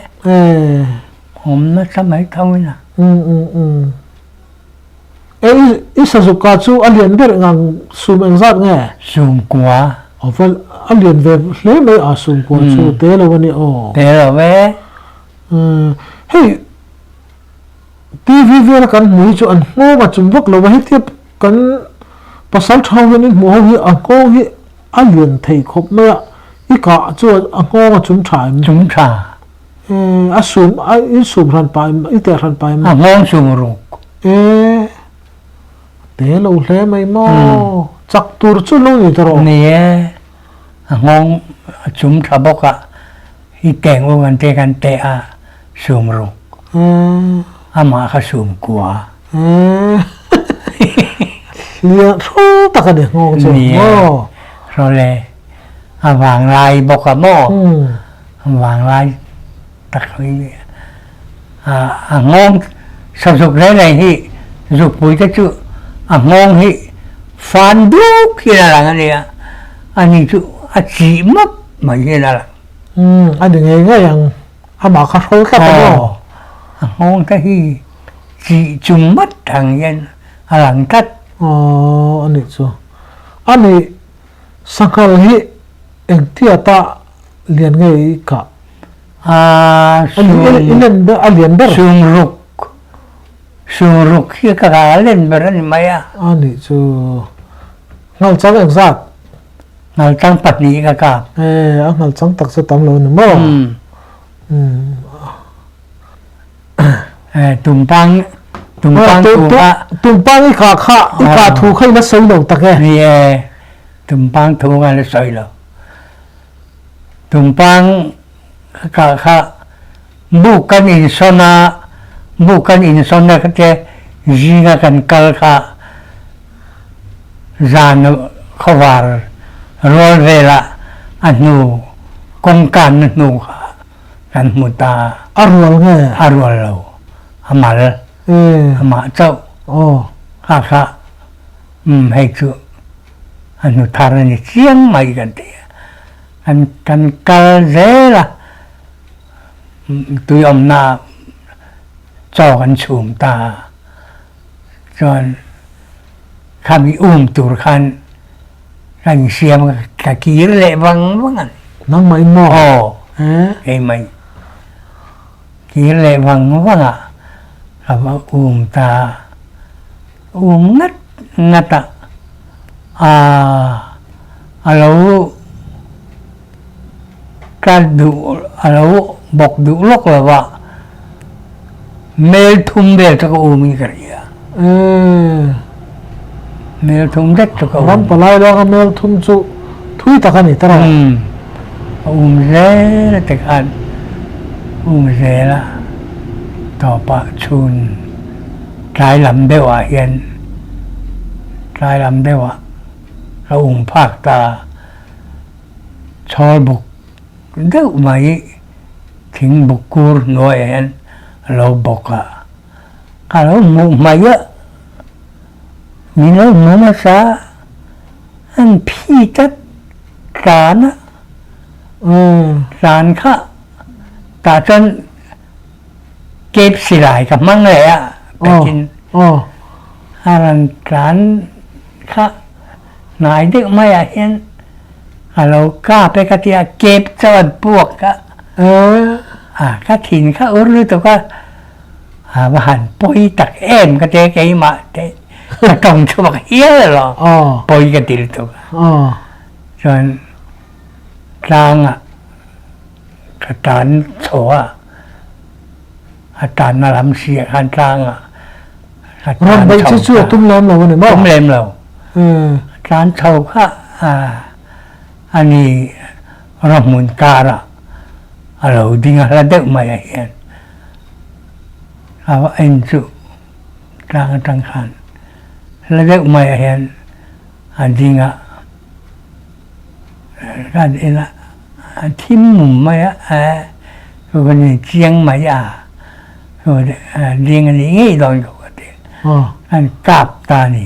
Awm nasa mai tho in a. E i sazuk ka chu a lian ber ngang sum engzat nge? Sum kua. Aw vel a lian ve hle mai a sum kua chu te lo a ni aw. Te lo e. Hei. TV vela kan hmuh hi chu an nghawng a chum vak lo va, hetia kan pasal tha ho hian in hmuh ho hi a nghawng hi a lian thei khawp mai a, i kah chuan a nghawng a chum tha em? Chum tha. E, a sum, a in sum hran pah em, i teh hran pah em? A nghawng sum ruk. E, te lo hle mai maw, chak tur chu lo ni ta rawh. Ni e, a nghawng a chum tha bawk a, i teng u kan te kan teh a, sum ruk. Amah kha sum kua. Lian hrawl tak a ni nghawng chu. Ni e, hrawl e. A vanglai bawk a maw? A vanglai tak hi a nghawng sazuk reng reng hi zukpui te chu a nghawng hi fan duk hian a lang a nia. Ani chu a chih map mai hian a lang. A ni ngei ngei ang. Amah kha hrawl tlat a maw? A nghawng te hi chih chung mat ang hian a lang tlat. Aw, a nih chu. A nih, sanghal hi engtia ta lian nge i kah? A, a lian ber. Sungruk, sungruk hi ka kah a len ber a ni mai a. A nih chu. Nghalchang engzat? Nghalchang pahnih ka kap. E, a nghalchang tak chu tam lo ni maw? E, tumpang, tumpang thu kha. Tumpang i kah kha, i kah thu kha i la sawi lo tak e. Ni e, tumpang thu kha la sawi lo. Tumpang ka kah kha buk kan insawn a, buk kan insawn a te zinga kan kal kha zan khawvar rual velah a hnu kawngkanna hnu kha kan hmu ta. A rual nge? A rual lo, a mal, amah chauh kha kha umm hei chu a hnu thar a ni chiang mai kan ti a. Kan kan kal zel a, tui awmna ah chaw kan chhum ta a, chuan khami um tur khan ka insiam a, ka kir leh vang vang a ni. Nangmah in maw? Aw, keimah in kir leh vang vang a, ka va um ta a, um ngat ngat a, aaa a lo ka duh a lo bawk duh lawk lo va, mel thum vel chu ka um in ka hria. Mel thum vek chu ka um. Ram palai lawng a mel thum chu thui tak a ni ta rawh. A um zel a tikhan um zel a tawpah chhun tlai lam deuh ah hian tlai lam deuh ah ka um phak ta chhawl buk deuh mai thing buk kur hnuaiah hian a lo bawk a ka lo hmuh hmaih a min lo hmu hmasa an phi tlat tlan a tlan kha tah chuan kep silai ka hmang leh a pekin a rawn tlan kha hnai deuh maiah hian a lo kap e ka ti a kep chauh an puak a a ka thin kha ur lutuk a a va han pawi tak em ka ti a keimah te ka tawng chhuak hial alo pawi ka ti lutuk a chuan tlangah ka tan chho a a tanna lam si ah khan tlangah ka tan chho ta. Chu a tum lem lo a ni maw? Tum lem lo. Tan chho kha a ni rawhmun karah a lo ding a hla deuh mai ah hian a va en chu tlang atang khan hla deuh mai ah hian a ding a kan en a a thim mum mai a chu ka ni chiang mai a chu ding a nih ngei dawn ka ti an kap ta a ni.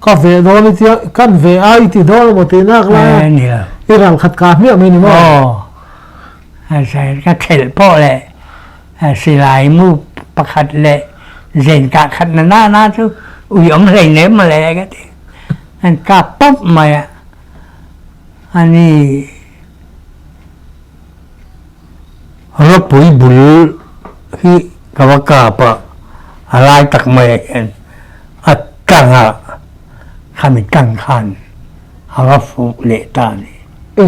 Ka ve dawn i tia, kan ve a i ti dawn emaw tih nak lai a, ni lo. I ral khat ka hmiah mai ni maw? Aw, ka thelh pawh leh silai mu pakhat leh zen kah khat na na na chu ui awm hlei nem mawle ka ti. An kap pawp mai a, ani ropui bul hi ka va kap a. A lai tak maiah hian a tang a, khami tang khan a va fuh leh ta a ni. E,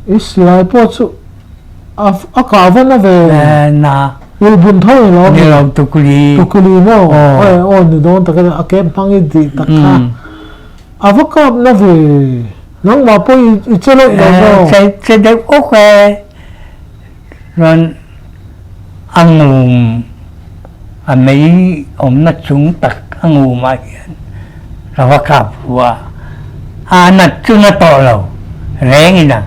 i silai pawh chu a a kah va na ve. E, na. Ulbun tho i lo. Ni lo, tukuli. Tukuli maw? Aw. E, aw ni dawn tak a, a kep hmang i dih tak kha. A va kap na ve. Nangmah pawh i i che loh lo maw? Che che deuh awk e. Chuan a ngum a mei awmna chung tak a ngumah hian ka va kap hu a, a nat chu na tawh lo rengin a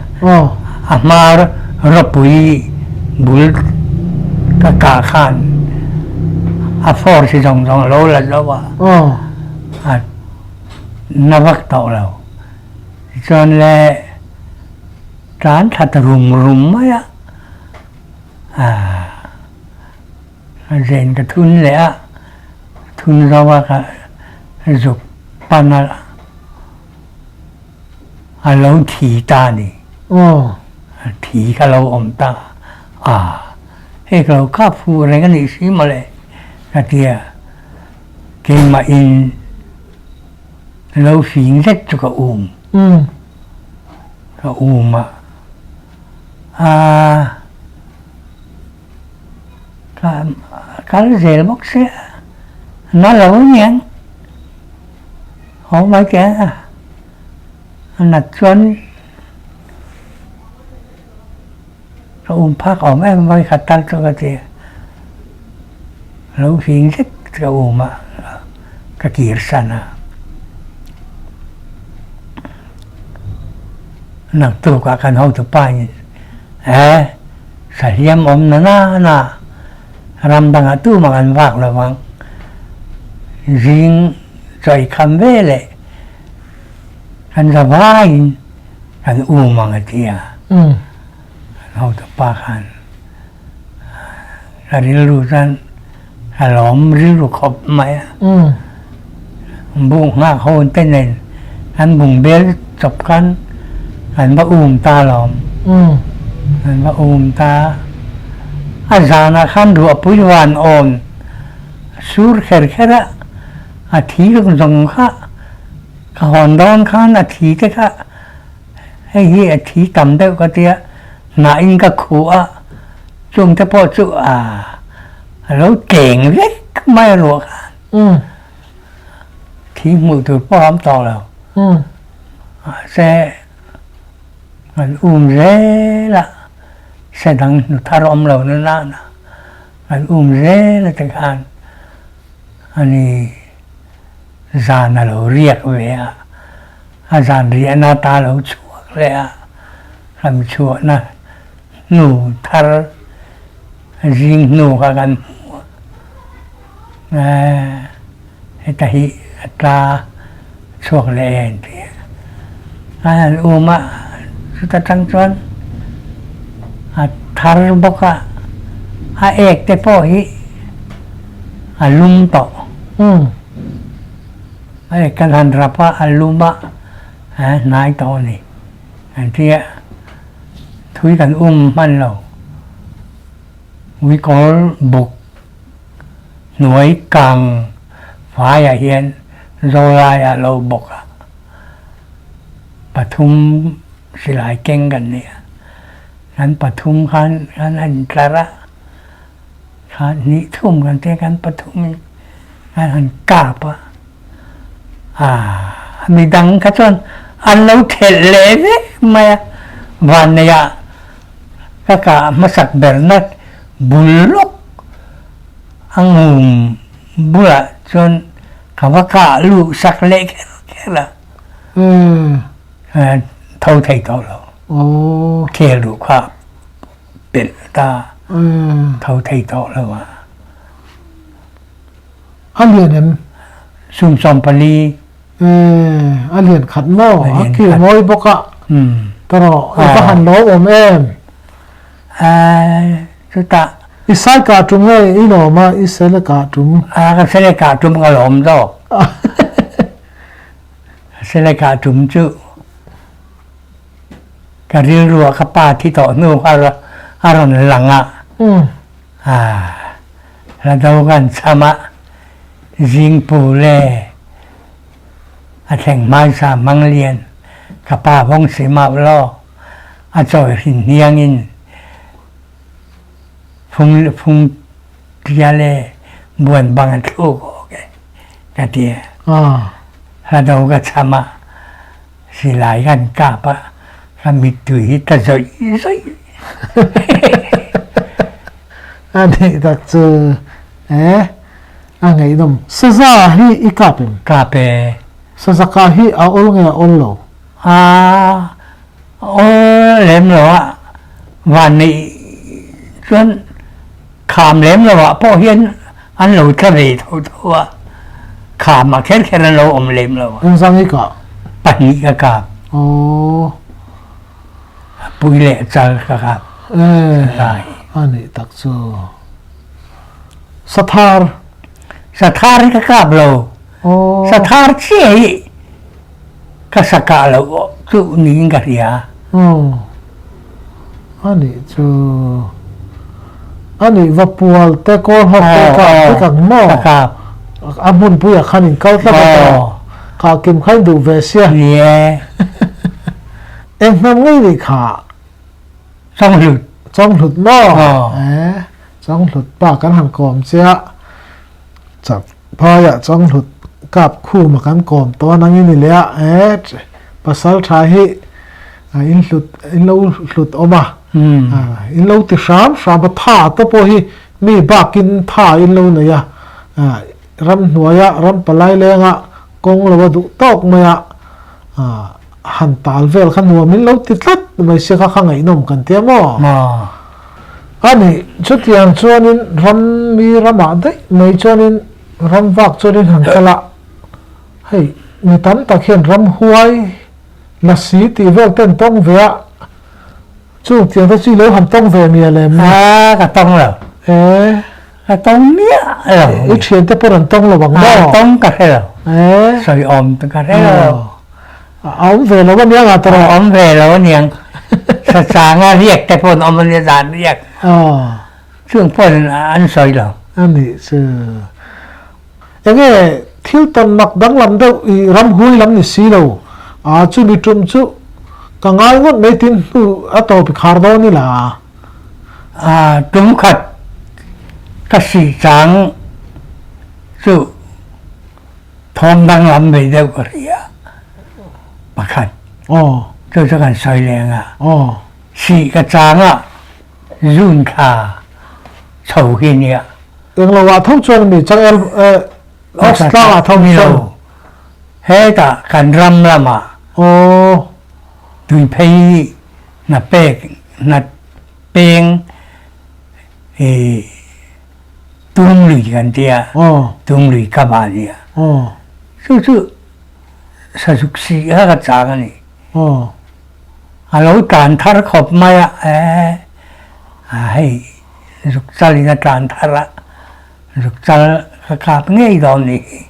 a hma ropui bul ka kah khan a force zawng zawng a lo la zo a, a na vak tawh lo. Tichuan le. Tan thla ta rum rum mai a, a zen ka thun leh a, thun zo a ka zuk pan a, a lo thi ta a ni. A thi kha lo awm ta a, hei ka lo kap fuh reng a nih si mawle ka ti a, keimahin lo fing zet chu ka um. Ka um a, aa ka kal zel bawk sia, na lo aniang haw mai teh a, a nat chuan ka um phak awm em vawi khat tal chu ka ti a, lo fing zet ka um a, ka kir san a. Naktuk ah kan hotupa in eh sahliam awm na na na ram dangah tumah kan vak lo vang, zing chawi kham ve leh kan za vaiin kan um ang a ti a. Kan hotupa khan ka rilru chuan ka lawm rilru khawp mai a. Buk nghak ho te nen an bung bel chawp khan an va um ta lawm. An va um ta. A zanah khan ruahpui van awn sur kher kher a, a thi zawng zawng kha ka hawn dawn khan a thi te kha hei hi a thi tam deuh ka tia hnahin ka khuh a, chung te pawh chu a lo tleng vek mai a ruah khan. Thi hmuh tur pawh a awm tawh lo. Mahse kan um zel a, se dang hnu thar awm lo na nana kan um zel a tikhan ani zan a lo riak ve a, a zan riahna ta lo chhuak leh a, kan chhuahna hnu thar zing hnu kha kan hmu a, heta hi a tla chhuak leh em tih a han um a, chuta tang chuan a thar bawk a, a ek te pawh hi a lum tawh. A ek kan han rap a, a lum a, a hnai tawh a ni. An tia thui kan um hman lo. Uikawl buk hnuai kang faiah hian zawlaiah lo bawk a, pathum silai keng kan ni a. Kan pathum khan kan han tlar a, kha hnih thum kan tia kan pathum in kan han kap a. Aaa midang kha chuan an lo thelh leh vek mai a, vanneihah ka kah hmasak berna bul lawk a ngum bulah chuan ka va kah luh sak leh kher kher a, tho thei tawh lo, khel duh kha pelh ta tho thei tawh lo a. A lian em? Sum 40. A lian khat maw? A kil mawi bawk a. Ta rawh, i va han lo awm em? Chutah. I sai kah tum nge i lawm a, i sele kah tum? Ka sele kah tum ka lawm zawk. Ka sele kah tum chu ka rilru ah ka pa thi tawh hnu kha a rawn lang a. Hla do kan cham a, zingpu le a thleng hmaisa Manglian ka pa vong si mau law a cawi hrin hniang in fung fung tia le buan bang a thlu ko ke ka ti. Hla do ka cham a, silai kan kap a, ka mittui hi ta zoih zoih. A nih tak chu e a ngaihnawm. Saza hi i kap em? Kap e. Saza kah hi a awl nge a awl lo? A awl lem lo a, van neih chuan kham lem lo ah pawh hian an lo tla ve tho tho a, kham ah kher kher an lo awm lem lo a. Engzang i kah? Pahnih ka kap. Aww. Pui leh chal ka kap. Eh, a nih tak chu. Sathar. Sathar hi ka kap lo. Oh. Sathar chiah hi ka sakah lo chu niin ka hria. Oh. A nih chu. A nih va pual te kawl hawk te ka vek ang maw? Ka kap. A hmunpui ah khan in kal tlat a ta. Kah kim kha in duh ve sia. Ni e. Eng hnam ngei nih kha? Chawnghlut. Chawnghlut maw? E, Chawnghlut pa kan han kawm chiah. Chak phaiah Chawnghlut kap khuma kan kawm tawn angin i leh a. E, pasal tha hi in hlut in lo hlut awm a. In lo ti hram hram a tha te pawh hi mi bakin tha in lo nei a. Ramhnuaia ram palai lenga kawng lo a duh tawk mai a. Han tal vel kha nuam in lo ti tlat mai sia kha kha ngaihnawm kan tia maw? A nih, chutiang chuanin ram mi ramah daih mai chuanin ram vak chuanin han kal a, hei mi tam tak hian ram huai lasi tih vel ten tawng ve a, chung tiang te chu i lo han tawng ve mial em? A, ka tawng lo. E. Ka tawng miah lo. I thiante pawh an tawng lo ang maw? Tawng ka hre lo. E. Sawi awm ka hre lo. A awm ve lo a niang a tawrh. A awm ve lo a niang. Sachanga riak te pawh an awm a nia zan riak. Chung pawh an sawi lo. A nih chu. Enge thil tawn mak danglam deuh i ramhui lam ni si lo. A chumi tum chu ka ngai ngawt mai tin hnu a tawp i khar dawn ila. A tum khat ka si chang chu thawm danglam ve deuh ka hria pakhat. Chu chu kan sawi leng a. Sih ka chang a zun thla chho hi nia. Englo ah tho chuan mi changel ox tlang ah tho chuan. Hetah kan ram lamah tui phei hna pek hna peng i tum lui kan tia tum lui ka ba nia chu chu sazuk si kha ka chang a ni a lo tlan thar khawp mai a e a hei zuk chal in a tlan thar a zuk chal ka kap ngei dawn ni hi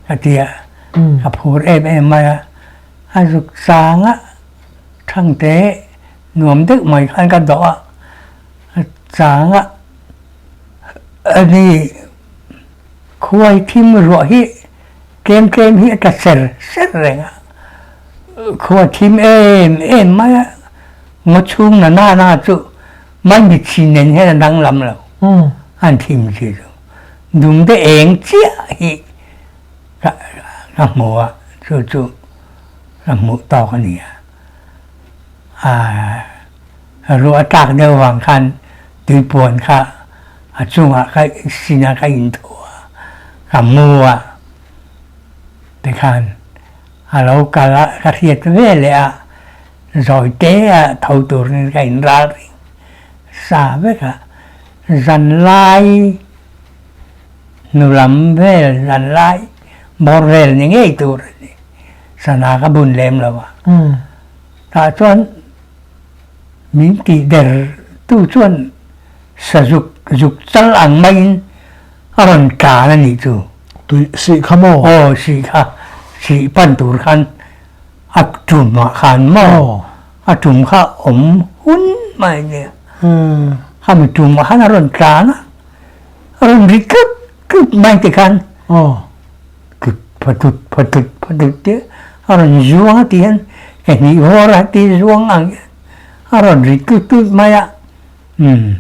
ka tia ka phur em em mai a a zuk chang a Thangte nuam deuh mai khan ka dawh a, a chang a, ani khuai thim ruah hi tlem tlem hi a tla ser ser reng a, khua thim em em mai a, ngaw chhung na na na chu maimit chin nen hian a danglam lo, an thim chi chu dumte eng chiah hi ka hmu a, chu chu. Ka hmuh tawk a ni a. A ruah a tlak deuh vang khan tuipuan kha a chungah ka sinah ka inthuah a, ka mu a. Tikhan a lo kal a, ka hriat ve leh a, zawi te a tho turin ka inral reng sa vek a. Zanlai hnu lam vel, zanlai bawr vel ni ngei tur a ni. Sana ka bun lem lo a. Tah chuan min tih der tu chuan sazuk zuk chal ang maiin a rawn tlan a nih chu. Tui sih kha maw? Aw sih kha, sih pan tur khan a tum ah khan maw? A tum kha awm hun mai nia. Khami tum ah khan a rawn tlan a. A rawn ri tlut tlut mai ti khan tlut phatut phatut phatut tia a rawn zuang a ti hian ka hnih vawr a ti zuang ang hian a rawn ri tlut tlut mai a, umm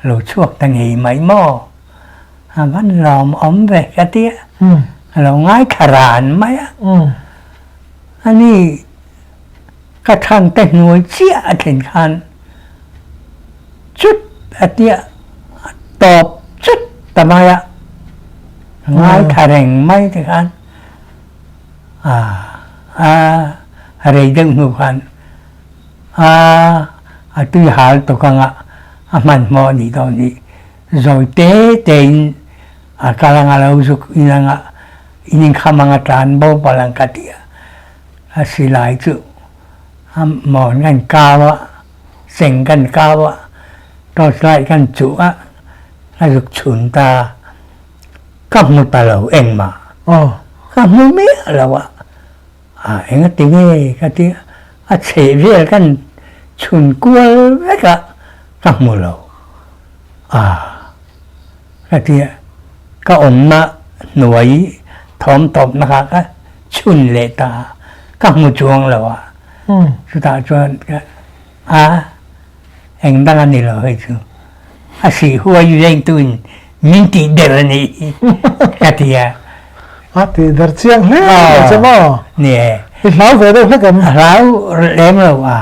lo chhuak ta ngei mai maw? A van lawmawm ve ka ti a, a lo ngaithla ran mai a, ani ka thangte hnuai chiah a thlen khan chut a tia a tawp chut ta mai a, ngaithla reng mai te khan a a rei deuh hnu khan a a tui hal tawk anga a hmanhmawh a nih dawn hi zawi te te in a kal anga lo zuk in anga in inkham anga tlan bo palh ang ka ti a. A silai chu a mawn kan kau a, seng kan kau a, torch light kan chuh a, a zuk chhun ta. Ka hmu ta lo engmah. Ka hmu miah lo a, a engati nge ka ti a, a chheh vel kan chhun kual vek a, ka hmu lo. A ka ti a, ka awmna hnuai thawm tawpna kha ka chhun leh ta a, ka hmu chuang lo a, chutah chuan ka a eng dang a ni lo hei chu, a sih huai vengtuin min tih der a nih hi ka ti a. A tih der chiang hle mai che maw? Ni e. I hlau ve deuh hlek em? A hlau lem lo a.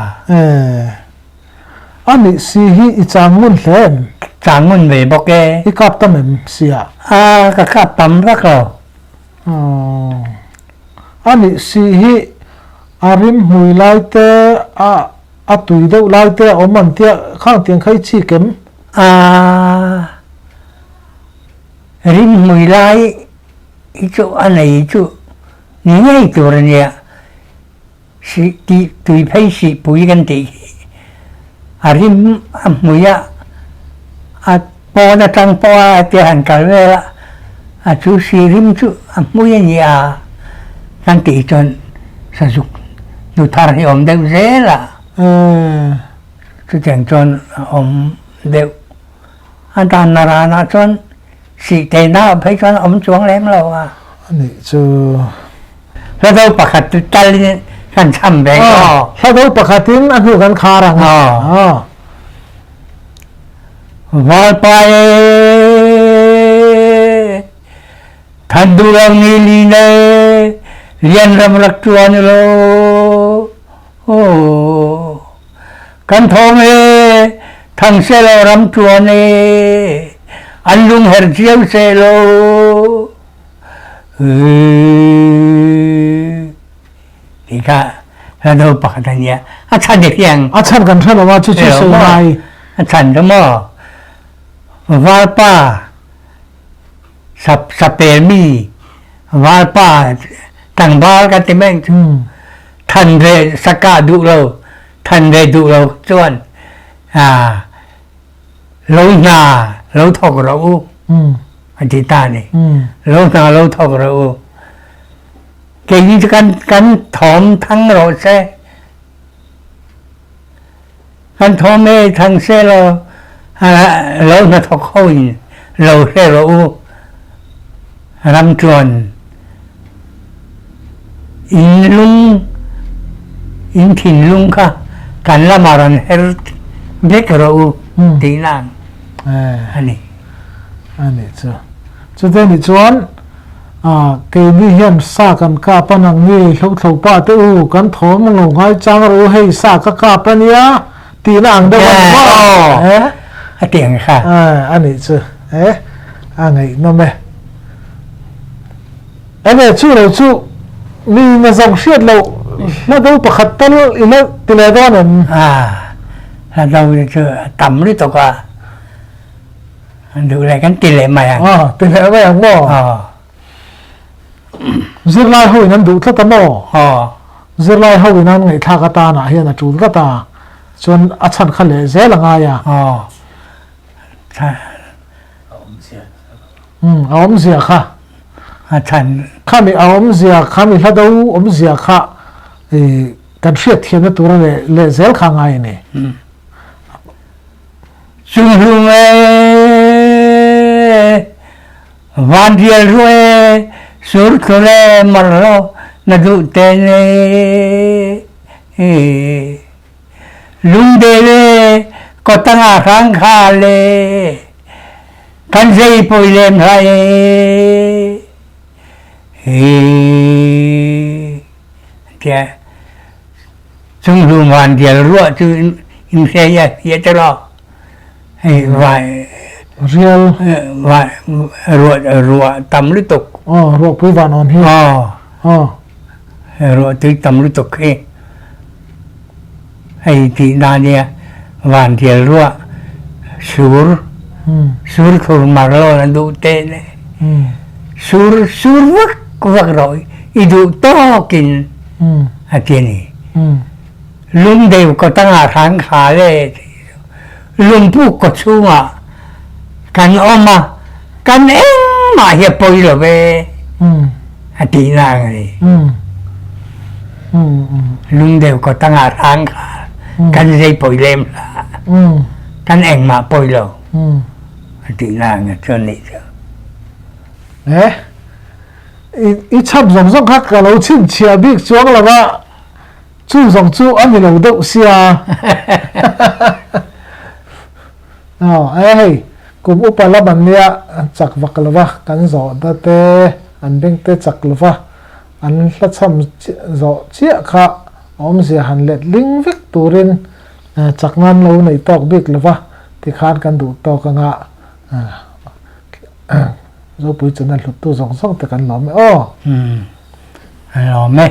A nih si hi i chang ngun hle em? Chang ngun ve bawk e. I kap tam em si a? A, ka kap tam vak lo. Aww. A nih si hi a rim hmui lai te, a a tui deuh lai te a awm an tia khang tiang kha i chik em? A, rim hmui lai hi chu a nei chu ni ngei tur a nia. Sih tih tui phei sih pui kan tih hi a rim a hmui a, a pawn atang pawh a tia han kal vel a, a chu sih rim chu a hmui a ni a kan tih chuan sazuk nu thar hi a awm deuh zel a, chutiang chuan a awm deuh. A dan na ranah chuan sih tehna phei chuan a awm chuang lem lo a. Anih chu. Hla do pakhat chu tal in kan cham ve ko. Hla do pakhat in a hnu kan khar ang. Valpa e than duh lo ni li ne lian ram rak tuan lo. Aw, kan thawng e, thang sehlaw ram ṭuan e, an lung her cio sehlaw. Ti kha hla pakhat a nia. A chan i fiang. A chan kan hre lo a chu chu sui ngai. A chan ka maw. Valpa sap sapelmi valpa tlangval kan ti meng cu than ve saka duh lo than ve duh lo chuan lo hna lo thawk rawh u an ti ta ni lo hna lo thawk rawh u keini cu kan kan thawm thang rawh seh Kan thawm e thang sehlaw lo hnathawk ho in lo hre rawh u. Ramṭuan inn lung inn thinlung kha kan lam ah ran her vek rawh u tinak a ni. Ani chu. Chute nih chuan Keini hian sa kan kap a nang ni hlothlo pa te u kan thawm lo ngai chang rawh u hei sa ka kap a nia tihna ang deuh a ni maw? Eh a ti ang kha. A nih chu eh a ngaihnawm e. Enge chu lo chu mi na zawng hriat loh hla do pakhat tal i la ti leh dawn em? Hla do chu a tam lutuk a. Duh leh kan ti leh mai ang. Aw, ti leh mai ang maw? Aw. Zirlai ho in an duh tlat a maw? Aw. Zirlai ho in an ngaihthlak atanah hian a tul tlat a, chuan a chhan kha leh zel a ngai a. Aw. A awmzia kha. A chhan. Khami a awmzia, khami hla do awmzia kha kan hriat thiamna tura leh zel kha a ngai a ni. Chunghlung e. Van rial ru e, sur thur e, mar lo na duh te ne. Lungdel e, kotang ah hrang kha le, kan zei poi lem hlah e. Tiah Cunghlu van rial ruah cu in hre ya ya te lo. Hei vai rial vai ruah ruah tam lutuk. Oh ruah pui van on hi. Oh. Oh. Ruah tui tam lutuk hi. Hei ti na nia van rial ruah sur sur thur mar lo na duh te ne. Sur sur vak vak rồi i duh tawkin a ti ni. Lungdeu ko tangah hrang kha le lungpuk ko chungah kan om a kan engmah hi a poi lo ve a ti na ni. Lungdeu ko tangah hrang kha kan zei poi lem hlah. Kan engmah poi lo a ti na nga chuan ni chu. Eh i chap zawng zawng kha ka lo chhinchhiah bik chuang lo va, chu zawng chu a ni lo deuh sia. Aw, e hei, kum upa lam an nia chak vak lo va, kan zawh da te, an beng te chak lo va, an hla chham zawh chiah kha awmzia han let ling vek turin chak nan lo neih tawk bik lo va, tikhan kan duh tawk anga Zopui channel hluttu zawng zawng te kan lawm e aw. Lawm e.